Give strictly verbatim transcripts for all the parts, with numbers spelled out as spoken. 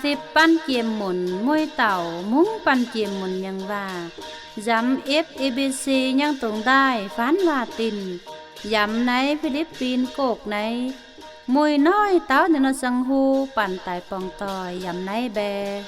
Sip pan kiêm mun, muiy tao mŭng pan kiêm mun ñang va. Yam ep A B C ñang tông dai, phăn va tin. Yam nai Philippin kôk nai. Muiy noi tao nơ nơ sang hu pan tai pong toi yam nai be.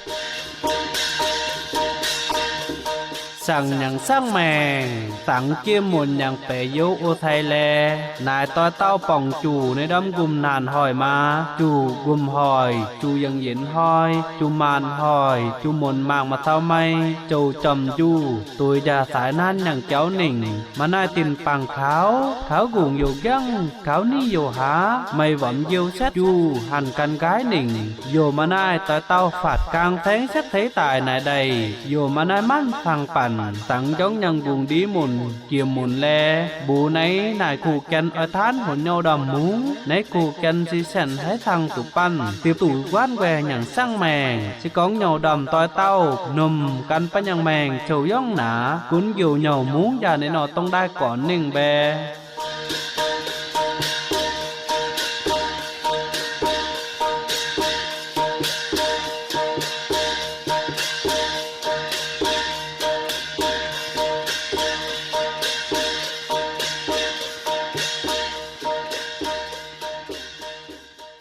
Sang ñang sang meng, tang kiêm mun ñang pe yô u thai le, nai toi tao pong chu nai đam gum nan hoi ma, chu gum hoi, chu yang yin hoi, chu man hoi, chu mun mang ma thao mai, chu chom ju, tui ja thai nan ñang kiao ning, ma nai tin pang khao, khao gung yô giăng, khao ni yô ha, mai vam yô sat ju, hăn kan gai ning, yô ma nai toi tao phat kang theng sat thei tai nai đai, yô ma nai man phang pan, tang jong ñang gung đi mun, kiêm mun le, bu nai, nai khu ken ơi than hôn nhau đam mŭng, nai khu ken si sen hai thang tu pan, tip tu quan que ñang sang meng, si kong nhau đam toi tao, num kan pa ñang meng, châu yong na, kun kiêu nhau mŭng ja nai nơ tông dai kon ning be.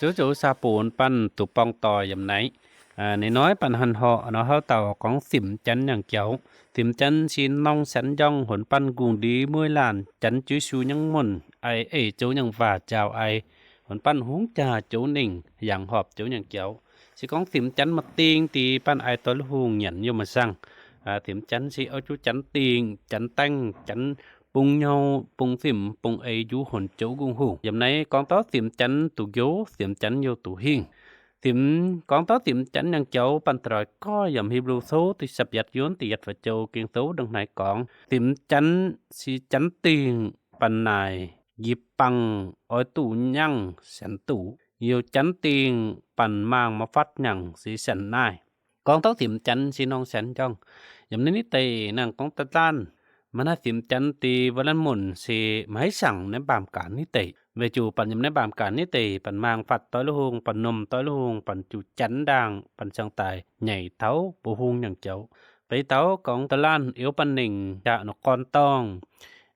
Chu chu sa pŭn pan tu pong toi yam nai. À, nai noi pan hăn hŏ, nơ hao tao kong sim chăn ñang kiao. Sim chăn si nong săn jong hôn pan gung đi muiy lan, chăn chu su ñang mun, ai ê châu ñang va chao ai. Hôn pan hŭng cha châu ning, yang họp châu ñang kiao. Si kong sim chăn ma ting ti pan ai toi lu hung ñan yô ma sang. À, sim chăn si ơ chu chăn ting, chăn teng, chăn pung nhau, pung sim, pung ê ju hôn châu gung hung. Yam nai kong tao sim chăn tu yô, sim chăn yô tu hing. Sim, kong tao sim chăn ñang kiao pan troi ko yam Hebrew số ti sap yat yôn ti yat va châu kiêng số đăng nai kong. Sim chăn si chăn ting pan nai, yip păng, ơi tu ñang, sen tu. Yô chăn ting pan mang ma phat ñang si sen nai. Kong tao sim chăn si nong sen jong. Yam nai ni tê nang kong ta tlan. Ma nai sim chăn ti va lan mun si mai sang nai bam kan ni tê. Ve chu pan yam nai bam kan ni tê, pan mang phat toi lu hung, pan num toi lu hung, pan chu chăn đang, pan sang tai, nhảy thao, bu hung ñang châu. Ve tao kong ta lan, iêu pan ning, cha nơ kon tong.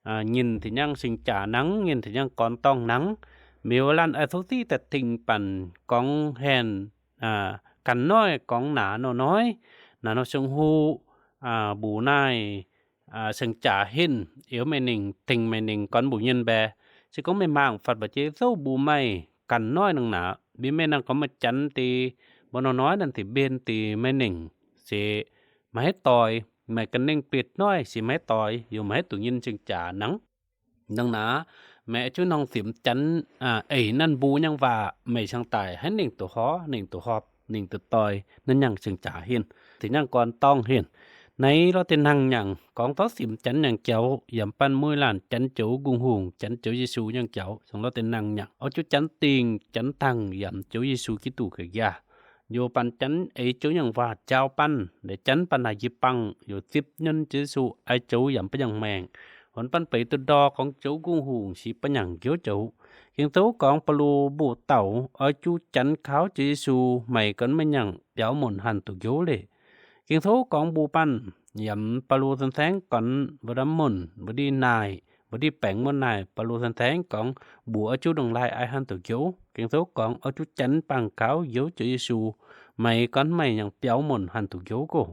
À, nhìn thì nhang sing cha nang, nhìn thì nhang kon tong nang. Miêu lan ai thu ti ta ting pan kong hen, à, kan noi kong na nơ noi, na nơ sung hu, à, bu nai, à, sang cha hin, iêu mai ning, ting mai ning kon bu nhìn be. Si kong mai mang phat ba che thâu bu mai, kan noi nang na, bi mai nang kong ma chăn ti, bu nơ noi nang ti bên ti mai ning. Si mai toi, mai kan ning pit noi, si mai toi, yô mai tu nhìn sang cha nang. Nang na, mai chu nong sim chăn, à, ê năn bu ñang va, mai sang tai, hai ning tu ho, ning tu họp, ning tu toi, năn ñang sang cha hin. Ti ñang kon tong hin. Nai lo ti nang ñang, kong tao sim chăn ñang kiao, yam pan muiy lan chăn châu gung hung, chăn châu Yêsu ñang kiao, sang lo ti nang ñang. Ơ chu chăn ting, chăn thăng, yam châu Yêsu Kitô kơ ya. Yô pan chăn ê châu ñang va chao pan, để chăn pan na yip păng, yô sip nhân Yêsu ai châu yam pa ñang meng. Hôn pan pe tu đo kong châu gung hung si pa ñang kiêu châu. Kiêng số kong Pôlô bu tao, ơ chu chăn khao Yêsu mai kon mai ñang piao mun hăn tu kiêu lê. Kiêng số kong bu pan, yam Pôlô sen seng kon va đam mun, va đi nai, va đi peng mun nai, Pôlô sen seng kong bu ơ chu đăng lai ai hăn tu kiêu. Kiêng số kong ơ chu chăn păng khao yô châu Yêsu, mai kon mai ñang piao mun hăn tu kiêu kô.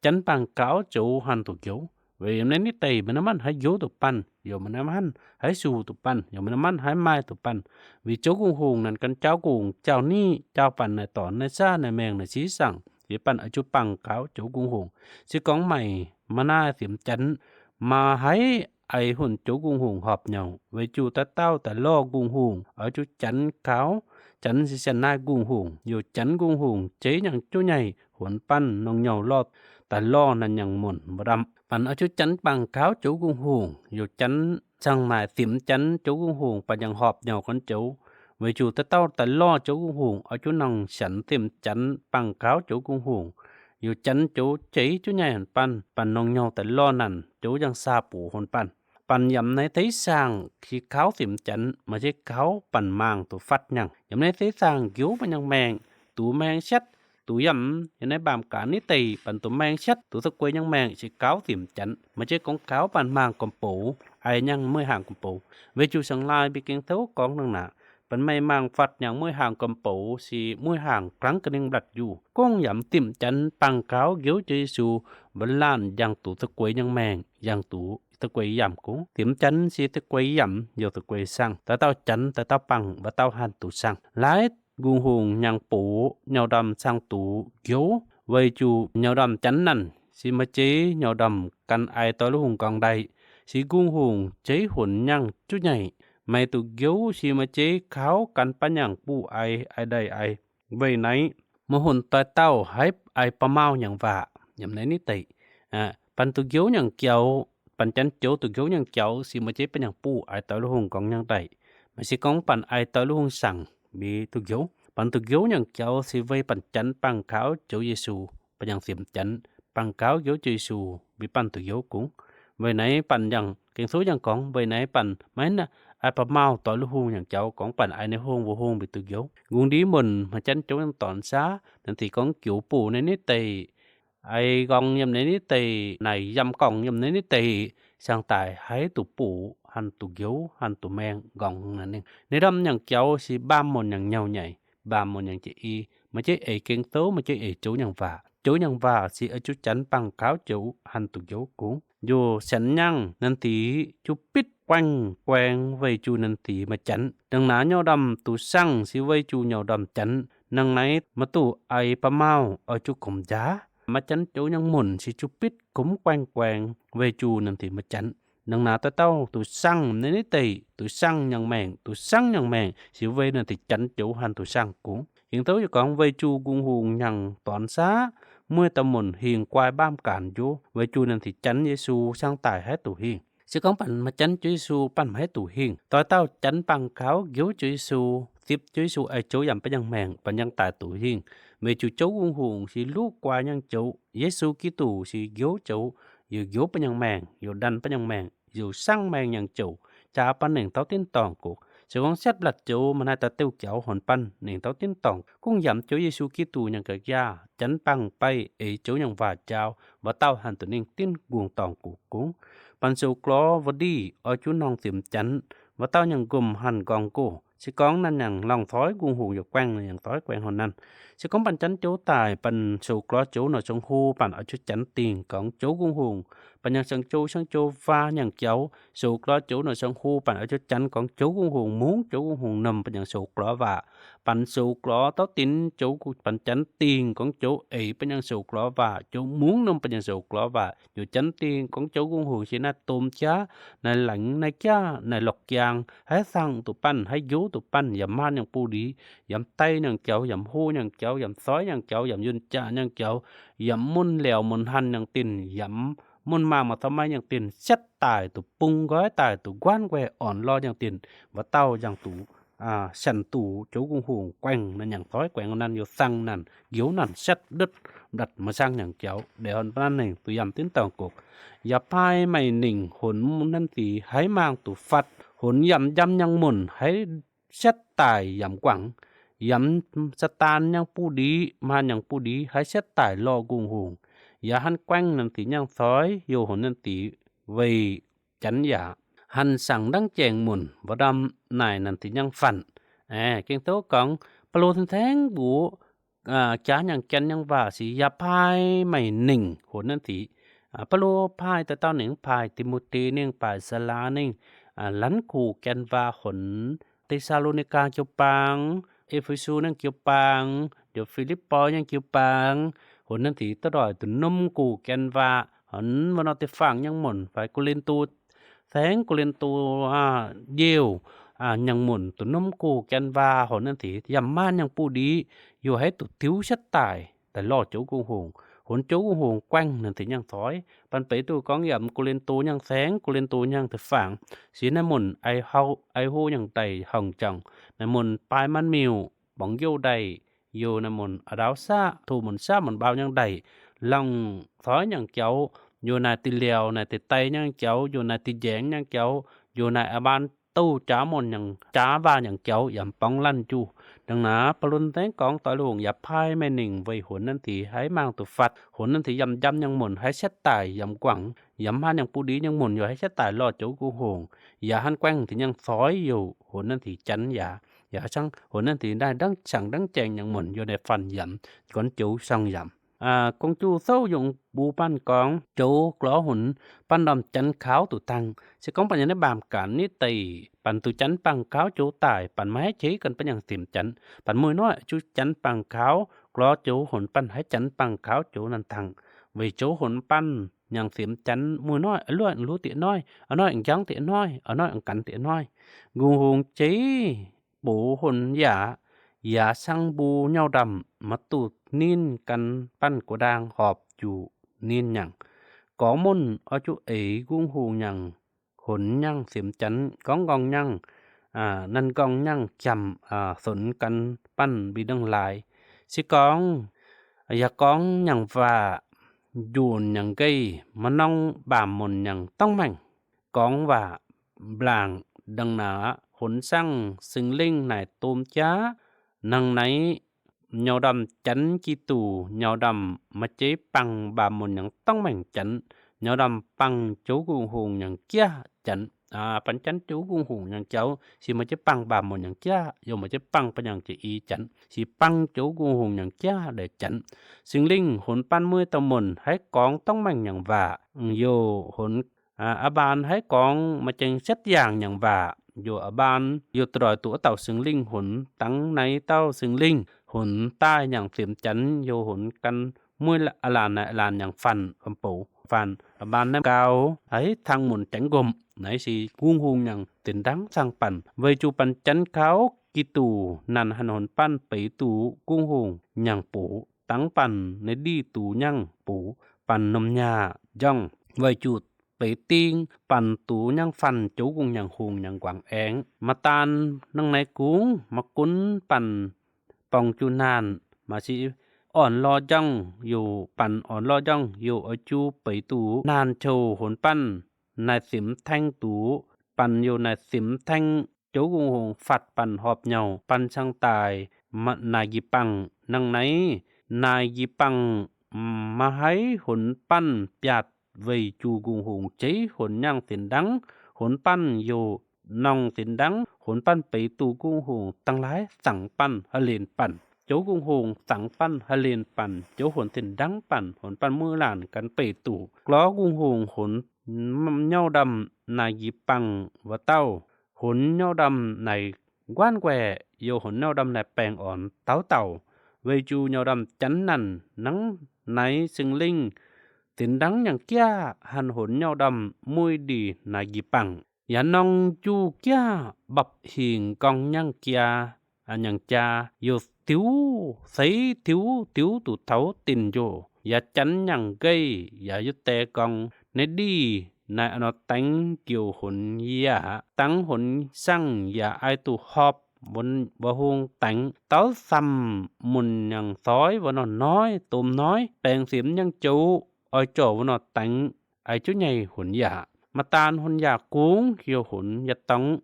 Chăn păng khao châu hăn tu kiêu. Ve yam nai ni tê, mai nơ man hai yô tu pan, yô mai nơ man hai su tu pan, yô mai nơ man hai mai tu pan. Ve châu gung hung năn kan chao gung, chao ni, chao pan nai ton, nai sa, nai meng, nai si sang. Yê pan ơ chu păng khao châu gung hung. Si kong mai, ma nai sim chăn, ma hai ai hôn châu gung hung họp nhau. Ve chu ta tao ta lo gung hung, ơ chu chăn khao, chăn si sen nai gung hung, yô chăn gung hung, chế ñang chu nhai, hôn pan nong nhau lo, ta lo năn ñang mun, ba đam. Pan ơ chu chăn păng khao châu gung hung, yô chăn sang mai sim chăn châu gung hung, pan ñang họp nhau kon châu. Ve chu ta tao ta lo châu gung hung, ơ chu nong sen sim chăn păng khao châu gung hung. Yô chăn châu chế chu nhai hôn pan, pan nong nhau ta lo năn, châu yang sa pu hôn pan. Pan yam nai tê sang, khi khao sim chăn, ma che khao pan mang tu phat ñang. Yam nai tê sang, kiêu ma ñang meng, tu meng sat, tu yăm, yơh nai bam ka ni tây, păn tu meng sĭt, tu tơkuai ñang meng, si kao tĭm chăn. Mă chê kông kao păn mang kơmpôl, ai ñang mơi hang kơmpôl. Vei chu sang lai bi keng thâu kông năng nă. Păn mơi mang phăt ñang mơi hang kơmpôl, si mơi hang krăng kơning blat yu. Kông yăm tĭm chăn păng kao ghiu Yêsu, bơlan yang tu tơkuai ñang meng, yang tu tơkuai yăm kông. Tĭm chăn si tơkuai yăm, yơh tơkuai sang. Tơtao chăn, tơtao păng, bơtao hăn tu sang. Lai gung hùng ñang pô, ñao đăm sang tu ghiu, vei chu ñao đăm chăn năn, si mă chê ñao đăm kăn ai tơlơi hùng kông đai, si gung hùng chê hŭn ñang chu nhai, mơi tu ghiu si mă chê khao kăn pă ñang pô ai, ai đai ai. Vei nai, mơ̆ hŭn tơtao hai ai pơmao ñang va, yăm nai ni tây. À, păn tu ghiu ñang kiao, păn chăn chô tu ghiu ñang kiao, si mă chê pă ñang pô ai tơlơi hùng kông ñang đai. Mă si kông păn ai tơlơi hùng sang, bi tu ghiu. Păn tu ghiu ñang kiao, si vei păn chăn păng kao chô Yêsu, pă ñang tĭm chăn, păng kao ghiu chô Yêsu, bi păn tu ghiu kông. Vei nai păn yang, keng thâu yang kông, vei nai păn, mă nă, ai pơmao tơlơi hùng ñang kiao, kông păn ai nai hùng, vô hùng bi tu ghiu. Gung đi mơn, mă chăn chô yang tŏn sa, năn ti kông kiao pô nai ni tây, ai gong yăm nai ni tây, nai yăm kông yăm nai ni tây, sang tai hai tu pô, hăn tu ghiu, hăn tu meng, gong năn ning. Nai đăm ñang kiao si bam mơn ñang ñao nhai, bam mơn ñang chê i, mă chê ai keng thâu, mă chê ai chô ñang va. Chô ñang va si ai chu chăn păng kao chô hăn tu ghiu kông. Yơh săn ñang năn ti chu pit kueng kueng vei chu năn ti mă chăn. Đăng nă ñao đăm tu sang si vei chu ñao đăm chăn. Năng nai mă tu ai pơmao ai chu kông ja. Mă chăn chô ñang mơn si chu pit kŭm kueng kueng vei chu năn ti mă chăn. Năng nă tơtao tu sang nai ni tây, tu sang ñang meng, tu sang ñang meng, si vei năn ti chăn chô hăn tu sang kông. Keng thâu yơh kông vei chu gung hùng ñang tŏn sa, mơi tơ mơn hing kuai bam kan yu, vei chu năn ti chăn Yêsu sang tai hai tu hing. Si kông păn mă chăn chô Yêsu păn mă hai tu hing. Tơtao chăn păng kao ghiu chô Yêsu, tĭp chô Yêsu ai chô yăm pă ñang meng, pă ñang tai tu hing. Vei chu chô gung hùng si lu kuai ñang chô, Yêsu Kristô si ghiu chô, yơh ghiu pă ñang meng, yơh đan pă ñang meng. Yơh sang meng ñang chô, cha păn ning thâu tin tong kôk. Sư kông sĭt blat chô, mă nai ta têu kiao hŭn păn, ning thâu tin tong. Kông yăm chô Yêsu Kristô ñang kơ gia, chăn păng pay, ai chô ñang va chao, bơtao hăn tu ning tin gung tong kôk kông. Păn sô klô, vơđi, ơ chu nong tĭm chăn, bơtao ñang gŭm hăn gong kôk. Sư kông năn ñang lŏng thoi gung hùng yơh kueng, ñang thoi kueng hŭn năn. Sư kông păn chăn chô tai, păn sô klô chô nơh song hu, păn ai chu chăn ting, kông chô gung hùng. Păn ñang sang chô, sang chô va ñang kiao, sô klô chô nơh sang hu, păn ai chu chăn kông chô gung hùng mŭng, chô gung hùng nơm, păn ñang sô klô va. Păn sô klô thâu tin chô gung, păn chăn ting kông chô ai, păn ñang sô klô va, chô mŭng nơm, păn ñang sô klô va. Yơh chăn ting kông chô gung hùng si nai tôm cha, nai lăng, nai cha, nai lŏk kiang, hai sang tu păn, hai ghiu tu păn, yăm man ñang pô đi, yăm tai ñang kiao, yăm hu ñang kiao, yăm soi ñang kiao, yăm yun cha ñang kiao, yăm mŭn leo mŭn hăn ñang tin, yăm mŭn mang mă thâu mai ñang tin, sĭt tai tu pŭng goi tai tu guan gue ôn lo ñang tin, bơtao yang tu, à, săn tu chô gung hùng kueng năn ñang thoi kueng năn yơh sang năn, ghiu năn sĭt đŭt, đăt mă sang ñang kiao, đe hŭn păn ning tu yăm tin tong kôk. Yă phai mơi ning hŭn năn ti hai mang tu phăt, hŭn yăm jăm ñang mŭn hai sĭt tai yăm kuang, yăm Satan ñang pô đi, man ñang pô đi, hai sĭt tai lo gung hùng. Yă hăn kueng năn ti ñang thoi, yơh hŭn năn ti vei chăn yă. Hăn sang đăng cheng mŭn, bơđăm nai năn ti ñang phăn. Ơ, keng thâu kông, pơlô theng theng bu, à, cha ñang ken ñang va si yă phai mơi ning, hŭn năn ti. À, pơlô phai tơtao ning, phai Timôthê ning, phai Sila ning, à, lăn kô ken va hŭn Têsalônika kiêu pang, Êphêsô ning kiêu pang, yơh Philipô ning kiêu pang, hŭn năn ti tơdơi tu nŭm kô ken va, hŭn mơnơ̆ ti phang ñang mŭn, phai Kôrintô, theng Kôrintô, à, điêu, à, ñang mŭn, tu nŭm kô ken va, hŭn năn ti, yăm man ñang pô đi, yơh hai tu thiu sĭt tai, tai lo chô gung hùng, hŭn chô gung hùng kueng năn ti ñang thoi, păn Pêtrô kông yăm Kôrintô ñang theng, Kôrintô ñang ti phang, si nai mŭn, ai hô, ai hô ñang tai hŏng chăng, nai mŭn phai man miu, bong yô đai, yơh nai mŭn a đao sa, thu mŭn sa mŭn bao ñang đai, lŏng thoi ñang kiao, yơh nai ti leo, nai ti tai ñang kiao, yơh nai ti jeng ñang kiao, yơh nai a ban tu cha mŭn ñang, cha va ñang kiao, yăm pong lăn chu, Đăng na, pơlun teng kong tơlung, ya phai me ning vei hôn năn ti hei mang tu phăt, hôn năn ti yăm jăm nhang mŭn, hei sĕt tai yăm kuang, yăm hăn nhang pu đĭ nhang mŭn, yo hei sĕt tai lo chô gung hùng, ya hăn kuang ti nhang soi yo, hôn năn ti chăn ya, ya săng, hôn năn ti nai đăng săng đăng cheng nhang mŭn, yo nai phăn yăm, kon chô săng yăm. A, kong chu sâu yong bu păn kong, chô klo hôn, păn đom chăn khao tu tăng. Sư kong păn nhang nai bam kan ni tây, păn tu chăn păng khao chô tai, păn mă hei chê kăn păn nhang sim chăn. Păn mui noi, chu chăn păng khao, klo chô hôn păn hei chăn păng khao chô năn tăng. Vei chô hôn păn, nhang sim chăn, mui noi, a luai, lu ti noi, a noi, jang ti noi, a noi, kan ti noi. Gung hùng chê, bu hôn ya, ya săng bu nhao đăm, mă tu nin kăn păn kô đang họp chu nin nhang. Kong mŭn, o chu ê gung hùng nhang, hôn nhang sim chăn, kong gong nhang, a, năn gong nhang chăm, a, sôn kăn păn bi đăng lai. Sư kong, ya kong nhang va, jun nhang gay, mơnong bam mŭn nhang tong meng. Kong va, blang, đăng na, hôn săng, Sing Ling nai tôm cha, năng nai, nhao đăm chăn Kitô, nhao đăm mă chê păng bam mŭn nhang tong meng chăn, nhao đăm păng chô gung hùng nhang kia chăn. A, păn chăn chô gung hùng nhang chao, sư mă chê păng bam mŭn nhang kia, yo mă chê păng păn nhang chê i chăn, sư păng chô gung hùng nhang kia đe chăn. Sing Ling hôn păn mui tơ mŭn, hei kong tong meng nhang va, yo hôn A, a ban hei kong mă cheng sĕt yang nhang va, yo a ban, yo troi tu a tao Sing Ling hôn, tăng nai tao Sing Ling hôn, tai nhang sim chăn, yo hôn kăn mui la, a lan nai, a lan nhang phăn, âm phủ, phăn, a ban nai kau, hei thăng mŭn cheng gom, nai sư gung hùng nhang tin đăng săng păn, vei chu păn chăn khao, Kitô, năn hăn hôn păn pei tu gung hùng nhang pô, tăng păn nai đĭ tu nhang pô, păn nôm nha, jong, vei chu pei ting, păn tu nhang phăn chô gung nhang hùng nhang kuang eng. Mă tan năng nai kung, mă kun păn pong chu nan, mă si ôn lo jong, yo păn ôn lo jong, yo a chu pei tu, nan chô hôn păn, nai sim theng tu, păn yo nai sim theng, chô gung hùng phăt păn họp nhao, păn săng tai, mă nai ji păng, năng nai, nai ji păng, mă hei hôn păn piat, vei chu gung hùng chê hôn nhang tin đăng, hôn păn yo nong tin đăng, hôn păn pei tu gung hùng tăng lai, tăng păn, hơlin păn. Chô gung hùng tăng păn, hơlin păn, chô hôn tin đăng păn, hôn păn mui lan kăn pei tu. Klo gung hùng hôn, nhao đăm nai ji păng va tao, hôn nhao đăm nai guan gue, yo hôn nhao đăm nai peng ôn tao tao. Vei chu nhao đăm chăn năn, năng nai Sing Ling, tin đăng nhang kia, hăn hôn nhao đăm mui đĭ nai ji păng. Ya nong chu kia, băp hing gong nhang kia, a nhang cha, yo thiu, sei thiu, thiu tu thao tin yo. Ya chăn nhang gay, ya yo te gong, nai đĭ, nai a no teng kiêu hôn ya, tăng hôn săng ya ai tu họp, vân, vân hung teng, tao săm mŭn nhang soi, vân no noi, tôm noi, peng sim nhang chô, oi chô vân no teng, ai chô nhai hôn ya. Mă tan hôn ya kung, kiêu hôn ya tong,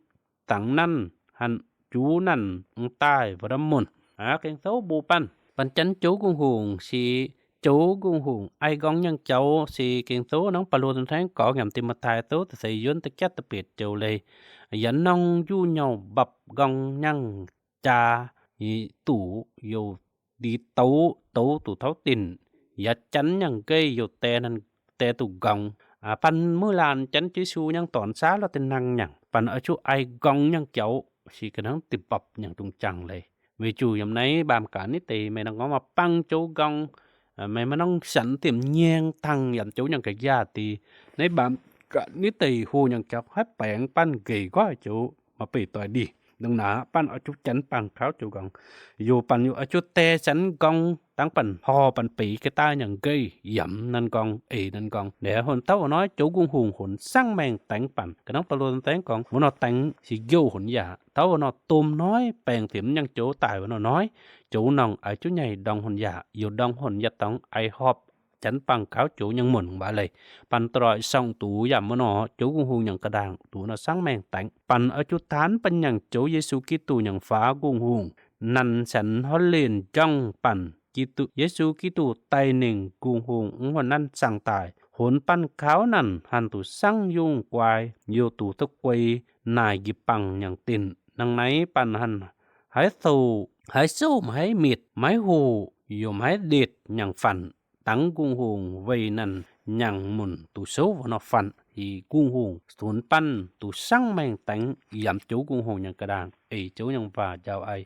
tăng năn, hăn, chu năn, ung tai, vân đăm mŭn. A, keng sâu bu păn, păn chăn chô gung hùng, si, chô gung hùng, ai gong nhang chao, si keng sâu nong pă lu tơm theng kong yăm ti mă thai sâu, tơ sei yuôn tơ kiat tơ piet chô lei. Ya nong yu nhao băp gong nhang cha, yi tu, yo đĭ tâu, tâu tu thao tin. Ya chăn nhang gay, yo te năn, te tu gong. A, păn mui lan chăn Yêsu nhang ton sa lo tin năng nhang. Păn a chu ai gong nhang chao, si kơnang ti băp nhang tung chang lei. Vei chu yăm nai bam ka ni tê, mei nang ngom ma păng chô gong, a, mei ma nong săn tiêm nhiêng thăng yăm chô nhang ka ya ti. Nai bam ka ni tê hu nhang chok hai peng păn gay goi chô ma pê toi đĭ. Đăng na păn a chu chăn păng khao chô gong. Yo păn yo a chu te săn gong, tăng păn ho păn pê kơ ta nhang gay, yăm năn gong, ê năn gong. Nê hôn tâu a noi, chô gung hùng hôn săng meng teng păn. Kơnang pă lu tơm theng kong, vân no teng, si gêu hôn ya. Tâu vân no tôm noi, peng tiêm nhang chô tai vân no noi, chô nong ai chô nhai đong hôn ya, yo đong hôn ya tong ai họp, chăn păng khao chô nhang mŭn ba lei. Păn troi song tu yăm vân no, chô gung hùng nhang kơdang, tu no săng meng teng. Păn a chu tan păn nhang chô Yêsu Kitô nhang pha gung hùng. năn săn hŏ lin jŏng păn Yêsu Kristô tay nêng gung hùng ư̆ hŏ năn săng tai. Hŭn păn khao năn hăn tu săng yŭng kuai, yua tu tơ kuai nai gi păng nhăng tin. Năng nây păn hăn hái sâu, hái sâu ma hái mịt, ma hŭ, yua ma hái đĭt nhăng phăn. Tăng gung hùng vay năn nhăng mŭn tu sâu vo nŏ phăn. Hi gung hùng hŭn păn tu săng meng teng yăm châu gung hùng nhăng kơđang. Ê châu nhăng va jao ai.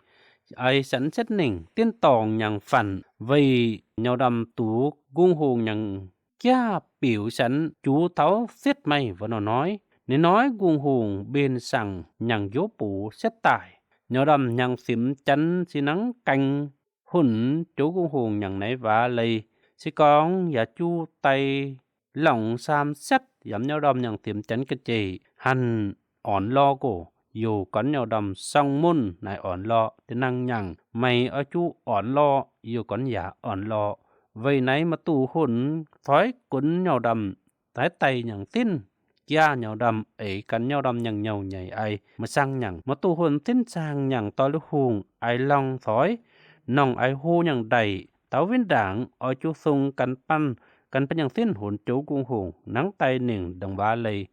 Ai săn sĕt nêng tin tong nhăng phăn. Vay nho đăm tu gung hùng nhăng kia piu săn chu thâo sĕt may vo nŏ nói. Nê nói gung hùng bên săng nhăng yua pu sĕt tai. Nho đăm nhăng sim chăn si năng keng hŭn châu gung hùng nhăng nây va lây. Si kong ya chu tay lòng sam sĕt yăm nho đăm nhăng sim chăn kơ chê. Hăn ôn lo cô. Yua kŏn nho đăm song mŭn nai ôn lo. Ti năng nhăng. May ơ chu ôn lo. Yua kŏn ya ôn lo. Vay nây ma tu hŭn thoi kŭn nho đăm. Thoi tay nhăng tin. Kia nho đăm ê kăn nho đăm nhăng nhâu nhây ai. Ma săng nhăng. Ma tu hŭn tin săng nhăng toi lu hùng. Ai lòng thoi. Nŏng ai hŭ nhăng đay. Tâo vin đang. Ơ chu sung kăn păn. Kăn păn nhăng tin hŭn châu gung hùng. Năng tay nêng đăng va lây.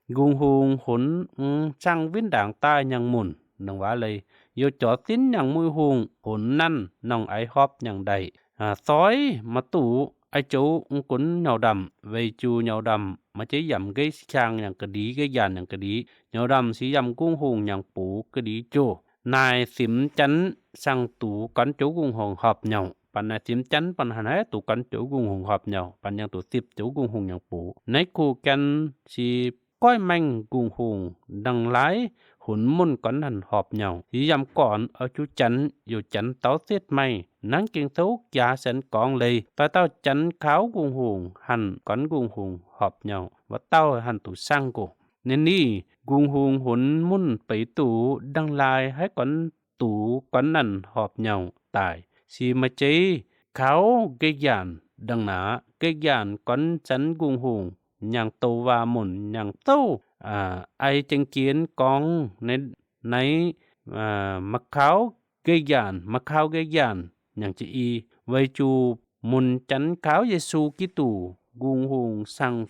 Gung hùng hŭn, ư̆, săng vin đang tai nhăng mŭn, năng va lây. Yua chŏ tin nhăng mui hùng, hŭn năn, nŏng ai hŏp nhăng đay. À, soi, ma tu, ai châu, ư̆, kŭn nho đăm, vay chu nho đăm, ma chê yăm gay si khang nhăng kơ đi, gay yan nhăng kơ đi. Nho đăm si yăm gung hùng nhăng pu kơ đi chu. Nai sim chăn săng tu kăn châu gung hùng họp nhâu. Păn nai sim chăn păn hăn hê tu kăn châu gung hùng họp nhâu. Păn nhăng tu sip châu gung hùng nhăng pu. Nai khu kăn si koi meng gung hùng đăng lai hŭn mŭn kŏn năn họp nhâu. Yăm kŏn ơ chu chăn yua chăn tâo sĕt may. Năng kiêng sâu kia săn kong lây. Toi tâo chăn khao gung hùng hăn kŏn gung hùng họp nhâu. Vo tâo hăn tu săng cô. Nê ni gung hùng hŭn mŭn pay tu đăng lai hê kŏn tu kŏn năn họp nhâu tai. Si ma chê khao gay yan đăng na gay yan kŏn săn gung hùng nhăng tô va mŭn nhăng tô. À, ai chêng kiên kong nê nây, à, ma khao gay yan, ma khao gay yan nhăng chê i. Vay chu mŭn chăn khao Yêsu Kristô gung hùng săng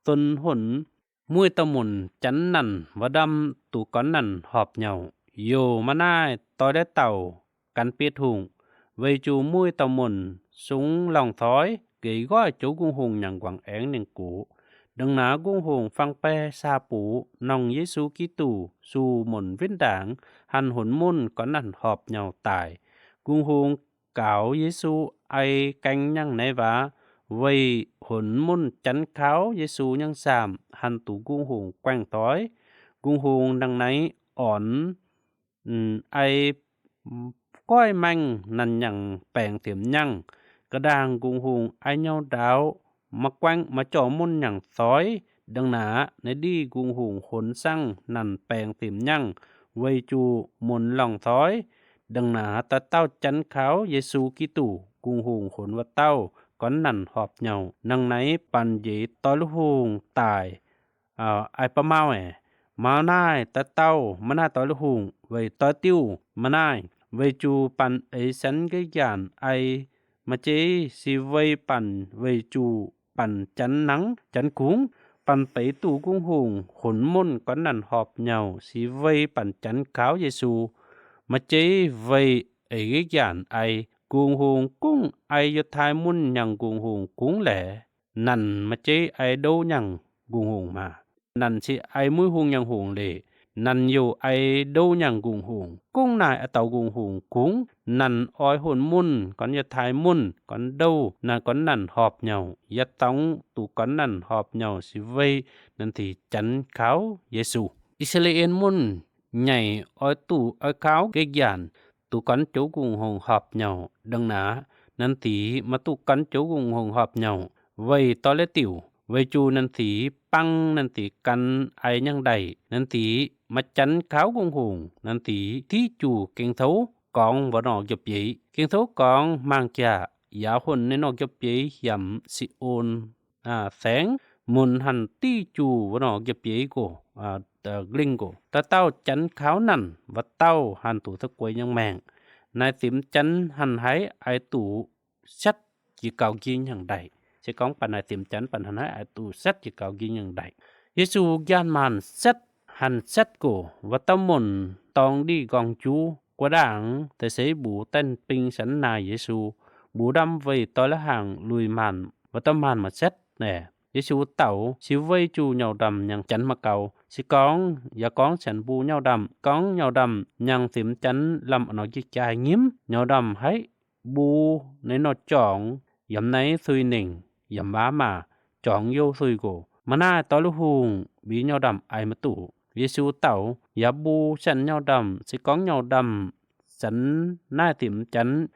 tuân hŭn. Mui tâo mŭn chăn năn, vo đăm tu kŏn năn họp nhâu. Yua ma nai, tôi đe tâo, kăn piêt hùng. Vay chu mui tâo mŭn, sung lòng thoi, gay goi châu gung hùng nhăng guang eng nêng ku. Đăng na gung hùng phăng pe sa pu, nŏng Yêsu Kristô, su mŭn vin đang, hăn hŭn mŭn kŏn năn họp nhâu tai. Gung hùng Khao Yêsu ai keng nhăng nê va, vay hŭn mŭn chăn khao Yêsu nhăng sam, hăn tu gung hùng kueng thoi. Gung hùng năng nây ôn, ưm, ai, ưm, koi meng năn nhăng peng thim nhăng. Kơđang gung hùng ai nhâu đao, ma kueng ma chô mŭn nhăng thoi, đăng na, nê đi gung hùng hŭn săng năn peng thim nhăng, vay chu mŭn lòng thoi, đăng na ta tao chăn khao Yêsu Kristô, gung hùng hŭn vo tao, kŏn năn họp nhâu, năng nây păn dê tôi lu hùng tai, à, ai pa mau e, mau nai ta tao, ma nai tôi lu hùng, vay tôi tiu, ma nai, vay chu păn ai săn gay yan ai, ma chê si vay păn, vay chu păn chăn năng, chăn khung, păn pay tu gung hùng, hŭn mŭn kŏn năn họp nhâu, si vay păn chăn khao Yêsu, ma chê vay ai gay yan ai, gung hùng kung ai yua thai mŭn nhăng gung hùng kung lê, năn ma chê ai đô nhăng gung hùng ma. Năn si ai mui hùng nhăng hùng lê. Năn yua ai đô nhăng gung hùng. Kung nai a tao gung hùng kung. Năn oi hŭn mŭn, kŏn yua thai mŭn, kŏn đô, năn kŏn năn họp nhâu. Yua tong tu kŏn năn họp nhâu si vay, năn thi chăn khao Yêsu. Israel mŭn, nhây oi tu oi khao gay yan, tu kŏn chô gung hùng họp nhâu, đăng na, năn thi ma tu kŏn chô gung hùng họp nhâu, vay tôi lê tiu, vay chu năn thi păng năn thi kăn ai nhăng đay, năn thi ma chăn khao gung hùng, năn thi thi chu kiêng thâu kong vo nô gep yê, kiêng thâu kong mang kia, ya hŭn nê nô gep yê hiam si ôn. À, seng, mŭn hăn ti chu vo nô gep yê cô, à, tơ gling cô. Ta tao chăn khao năn, vo tao hăn tu tơ kuê nhăng meng. nai tim chăn hăn haiz ai tŭ sĕt ki kao ging hăng đai. Sư kông păn nai tim chăn păn hăn haiz ai tŭ sĕt ki kao ging hăng đai. Yêsu gyan màn sĕt, hăn sĕt kô, wa tâu môn tong đi gong chu, kwa đang tơsê bu ten ping săn nai Yêsu, bu đăm vay toi lơ hang lui màn, wa tâu màn mă sĕt nê. Yêsu tâu, sư vay chu nhŏ đăm nhăng chăn mă kao, sư kông, ya kông săn bu nhŏ đăm, kông nhŏ đăm nhăng tim chăn lăm anŏ ji chai ngim, nhŏ đăm haiz bu nê nŏ chong, yăm nai sui ning, yăm wa ma, chong yô sui kô. Mă nai toi lơ hung, bi nhŏ đăm ai mă tŭ. Yêsu tâu, ya bu săn nhŏ đăm, sư kông nhŏ đăm, săn nai tim chăn,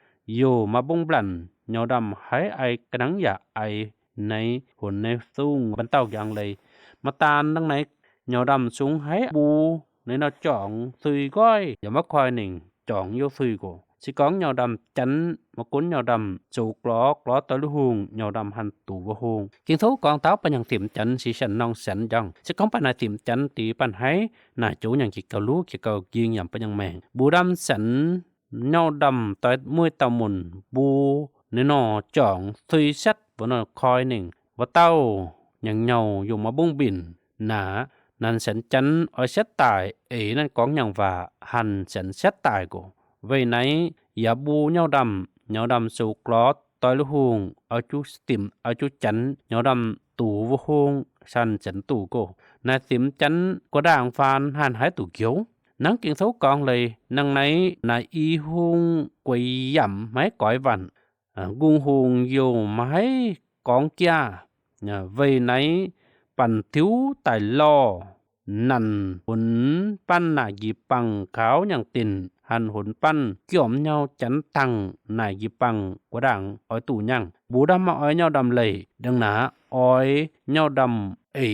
yô mă bung blan, nhŏ đăm haiz ai kơnang ya ai nai hôn nai sung băn tâu giang lei. Mă tan năng nai nhŏ đăm sung haiz bu nê nŏ chong sui goi, yăm wa khoi ning, chong yô sui kô. Sư kông nhŏ đăm chăn, mă kŭn nhŏ đăm, sô klô, klô toi lơ hung, nhŏ đăm hăn tŭ wa hung. King Thâu kông tâu păn nhăng tim chăn, sư săn nŏng săn jong. Sư kông păn nai tim chăn ti păn haiz, nai chu nhăng ki kao lu, ki kao ging yăm păn nhăng meng. Bu đăm săn, nhŏ đăm toi mui tâu môn, bu nê nŏ chong, sui sĕt, wa nŏ khoi ning. Wa tâu, nhăng nhŏ yô mă bung bin. Nă, năn săn chăn oi sĕt tai, ê năn kông nhăng wa, hăn săn sĕt tai kô. Vay nai, ya bu nhŏ đăm, nhŏ đăm sô klôt, toi lơ hung, oi chu tim, oi chu chăn, nhŏ đăm tŭ wa hung, săn săn tŭ kô. Nai tim chăn, kwa đang phan, hăn haiz tŭ kiêu. Năng King Thâu kông lei, năng nai, nai i hung, kwai yăm, mă haiz koi văn. A, gung hung yô mă haiz kông kia. Nă, vay nai păn thiu tai lo. Năn hŭn păn nai ji păng khao nhăng tin. Hăn hŭn păn kiom nhŏ chăn tăng nai ji păng kwa đang oi tŭ nhăng. Bu đăm mă oi nhŏ đăm lei. Đăng nă oi nhŏ đăm ê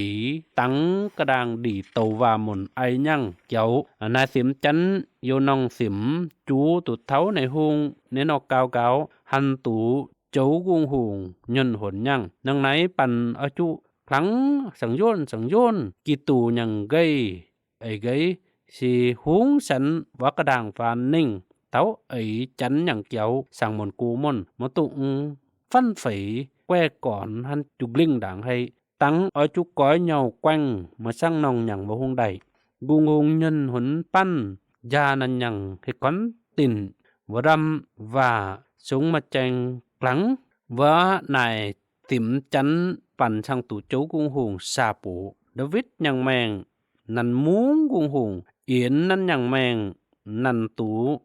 tăng kơdang đi tâu wa môn ai nhăng kiêu. A, nai tim chăn yô nŏng tim chu tŭ thâu nai hung nê nŏ kao kao hăn tŭ chô gung hung nhŭn hŭn nhăng. Năng nai păn ơ chu khăng sang yôn, sang yôn, ki tŭ nhăng gay, ê gay, si hung săn wa kơdang phan ning, thâu ê chăn nhăng kiêu, sang môn ku môn, mă tŭ ung, phan phai, kwe kon, hăn chu gling đang hê, tăng ơ chu koi nhŏ kueng, mă sang nŏng nhăng wa hung đai. Gung hung nhŭn hŭn păn, ja năn nhăng hê kon tin, wa đăm wa sung mă cheng klang, wa nai tim chăn păn sang tŭ chô gung hung sa pô. Đawit nhăng meng, năn mung gung hung, yên năn nhăng meng, năn tŭ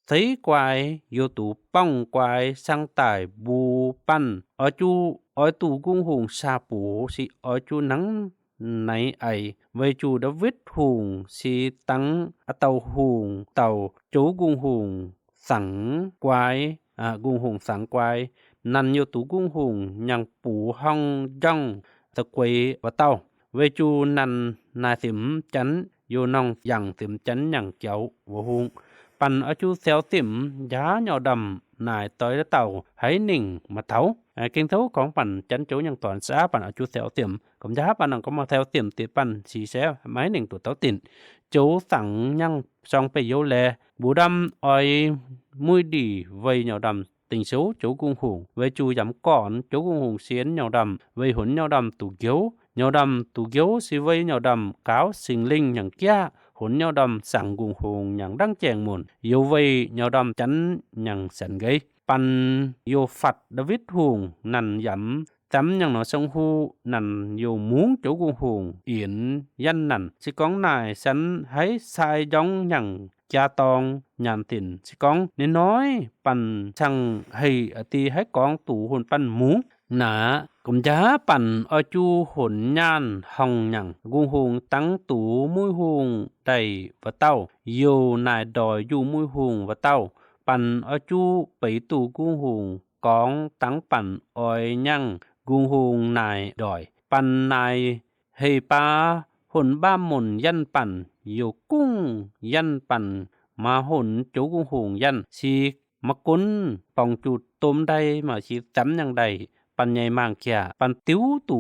Thây kwai, yô tŭ pŏng kwai, sang tai bu păn. Ơ chu, ơ tŭ gung hung sa pô, si ơ chu năng nai ai. Vay chu Đawit hung, si tăng, a tâu hung, tâu, chô gung hung, sang kwai, a, gung hung sang kwai. Năn yô tŭ gung hung, nhăng pô hŏng jŏng, tơ kwai, wa tâu. Vay chu năn nai tim chăn, yô nŏng yang tim chăn nhăng kiêu wa hung. Păn ơ chu theo tim, ja nhŏ đăm, nai tơi tao, haiz ning mă thâu. A, King Thâu kông păn chăn chu nhăng tuan sa păn ơ chu theo tim. Kông ja păn nŏng kông mă theo tim ti păn si se, mă haiz ning tŭ thâu tin. Chu tăng nhăng song pe yô le, bu đăm oi mui đi vay nhŏ đăm Tĭng su chô gung hung, vay chu yăm kon, chô gung hung sien nhŏ đăm, vay hŭn nhŏ đăm tŭ kiêu, nhŏ đăm tŭ kiêu si vay nhŏ đăm, kao sing ling nhăng kia, hŭn nhŏ đăm sang gung hung nhăng đăng cheng môn, yô vay nhŏ đăm chăn nhăng săn gay. Păn yô phăt Đawit hung, năn yăm, tăm nhăng nŏ song hu, năn yô mung chô gung hung, yên, yăn năn, si kông nai săn haiz sai jŏng nhăng, Cha tong nhan tin si kông, ni noi păn sang hê a ti haiz kông tŭ hŭn păn mung. Nă, kông ja păn ơ chu hŭn nhan hŏng nhăng, gung hung tăng tŭ mui hung đai wa tâu, yô nai doi yu mui hung wa tâu, păn ơ chu pei tŭ gung hung, kông tăng păn oi nhăng, gung hung nai doi, păn nai Hê pa hŭn ba môn yăn păn, yô kung yăn păn, mă hŭn chô gung hung yăn, si mă kŭn pong chu tôm đai, mă si tăm nhăng đai, păn nhai mang kia, păn tiu tŭ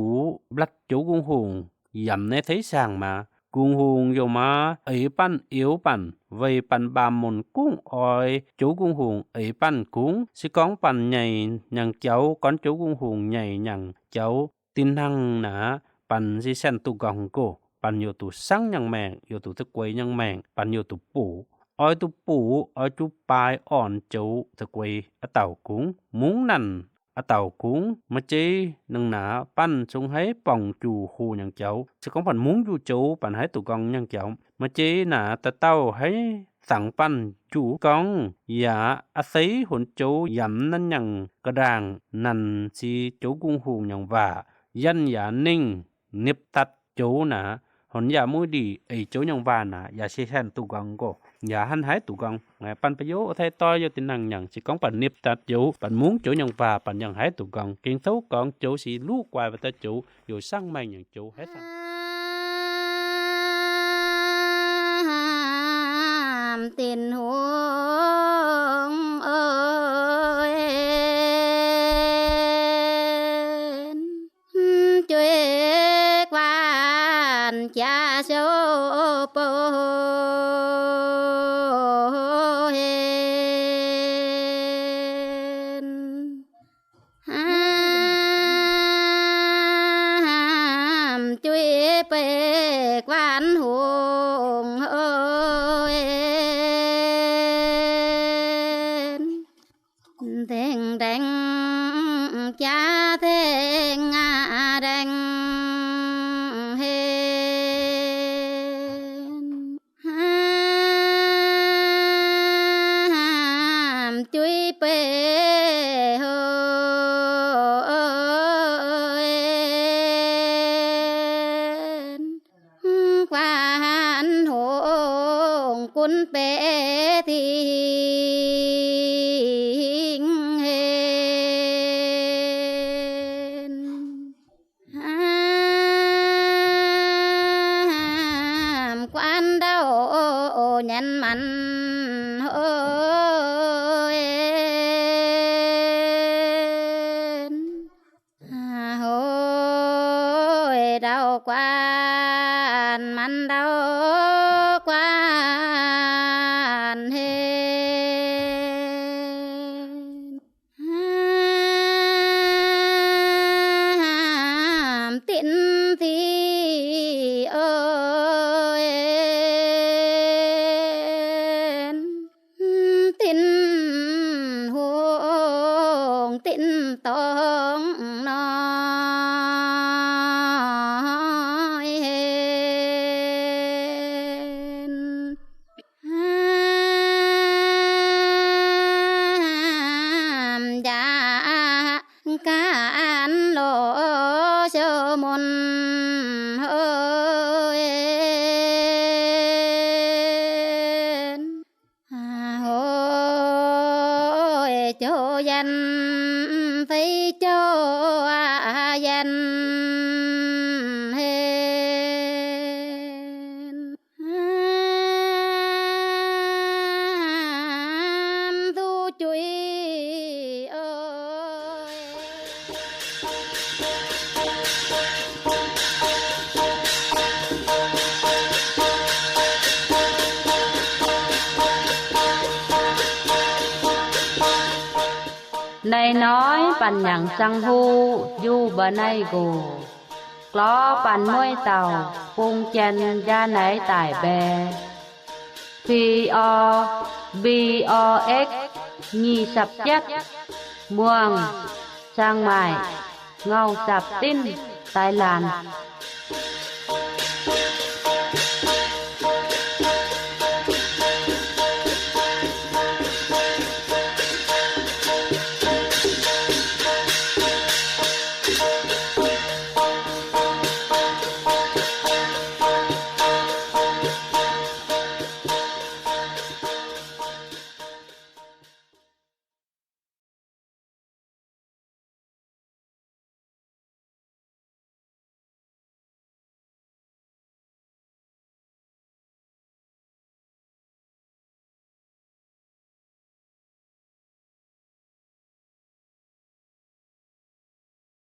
blat chô gung hung, yăm nê thây sang mă, Gung Hùng yô ma ê păn iêu păn, vay păn ba môn kung oi, chô Gung Hùng ê păn kung, si kong păn nhảy nhăng châu, kon chô Gung Hùng nhảy nhăng châu, tin hăng na, păn si sen tu gong kô, păn yô tu săng nhăng meng, yô tu tơ quay nhăng meng, păn yô tu pù. Oi tu pù, oi chu pai ôn chô tơ quay, a tàu kung, mung năn, a tàu kung, ma chê nâng na, păn sung hái pòng chu hu nhăng châu. Si kong păn mung chu châu, păn hái tu gong nhăng châu. Ma chê na, ta tàu hái săng păn chu kong, ya, a sấy hôn châu yăm năn nhăng kơ đang, năn si chô Gung Hùng nhăng va, yăn ya ninh, nip tăt chô na, hôn ya mui đi, ê chô nhăng va na, ya si sen tu gong kô, ya hăn hái tu gong. Ngai păn pa yô, ơ thai toi yô tin hăng nhăng, si kong păn nip tăt chô, păn mung chô nhăng va, păn nhăng hái tu gong, king thâu kong chô si lu quay va ta chô, yô săng meng nhăng chô, hái săng. Ham tin hùng ơi. Chuy quan cha sô pô hên. Ham chuy pê quan hùng hên. Thêng đeng cha thêng a đeng hên. Ham chuy pê hô hên. Quan hùng kun pê thinh hên. Ham quan đao nhăn mặn hên. Hôi đao quan mặn đao quan hên. Ham tin thi ơi. Tin hùng tin tông nói hên. Ham ja can lô sơ môn hên. Hôi chô yăn, phi chô yăn hên. Ham tu chuy ơi. Nai nói păn nhăng sang hu, yu ba nai gu. Klo păn muay tàu, phung chen ja nai tai be. P O, B O X, nyi sập chất, Muang, Sang Mai, Ngau Sap Tin, Thái Lan.